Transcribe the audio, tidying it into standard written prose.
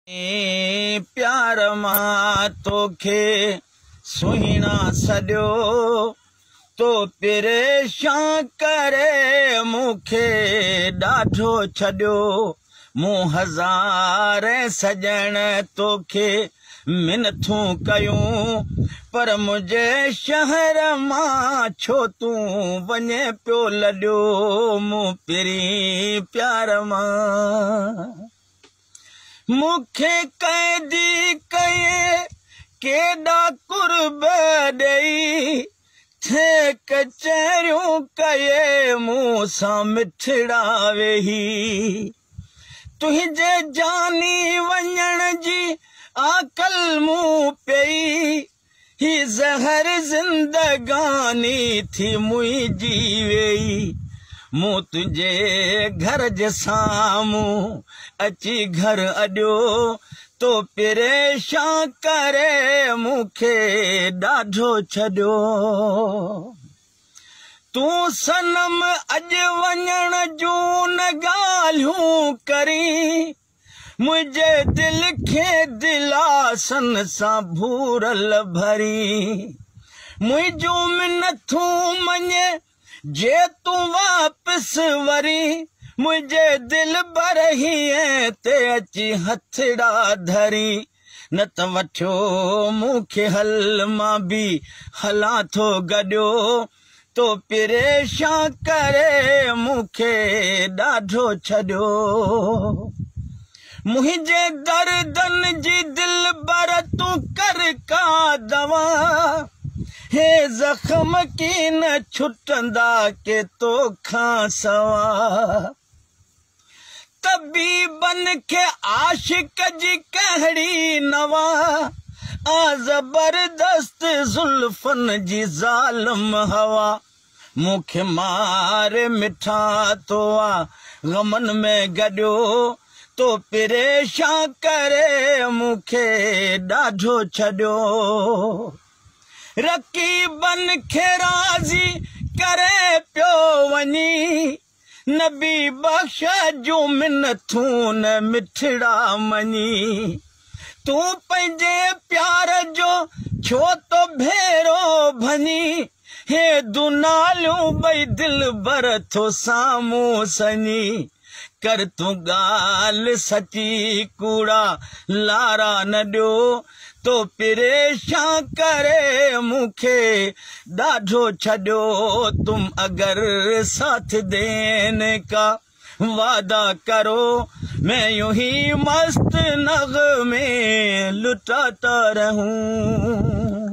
پيار مان توکي سهڻا سڏيو، تو پريشان ڪري مون کي ڏاڍو ڇڏيو. مون هزارين سڄڻ توکي منٿون ڪيون، پر منهنجي شهر مان ڇو تون وڃين پيو لڏيو. مون پرين پيار مان مون کي قيدي ڪيئي، ڪيڏا قرب ڏيئي، ٿي ڪچهريون ڪيئي مون سان مٺڙا ويهي. تنهنجي جاني وڃڻ جي عقل مون پئي، هي زهر زندگاني ٿي منهنجي ويئي. مون تنهنجي گهر جي سامهون اچي گهر اڏيو، تو پريشان ڪري مون کي ڏاڍو ڇڏيو. تون صنم اڄ وڃڻ جون نه ڳالهيون ڪرين، منهنجي دل کي دلاسن سان ڀورل ڀرين. منهنجون منٿون مڃي جي تون واپس ورين، منهنجي دلبر هينئين تي اچي هٿڙا ڌرين. نه ته وٺيو مون کي هل مان به هلان ٿو گڏيو، تو پريشان ڪري مون کي ڏاڍو ڇڏيو. منهنجي دردن جي دلبر تون ڪر ڪا دوا، هي زخم ڪين ڇٽندا ڪي توکان سوا. طبيبن کي عاشق جي ڪهڙي نوا، آ زبردست زلفن جي ظالم هوا. مون کي ماري مٺا تو آ غمن ۾ گڏيو، تو پريشان ڪري مون کي ڏاڍو ڇڏيو. رقيبن کي راضي ڪري پيو وڃين، نبي بخش جون منٿون نه مٺڙا مڃي. تون پنهنجي پيار جو ڇو ٿو ڀيرو ڀڃين، هي دوناليون ٻئي دلبر ٿو سامهون سڃي. ڪر تون ڳالهه سچي ڪوڙا لارا نه ڏيو، تو پريشان ڪري مون کي ڏاڍو ڇڏيو. تم اگر ساٿ ديني ڪا وعده ڪرو، مين يون هي مست نغمي لٽاتا رهون.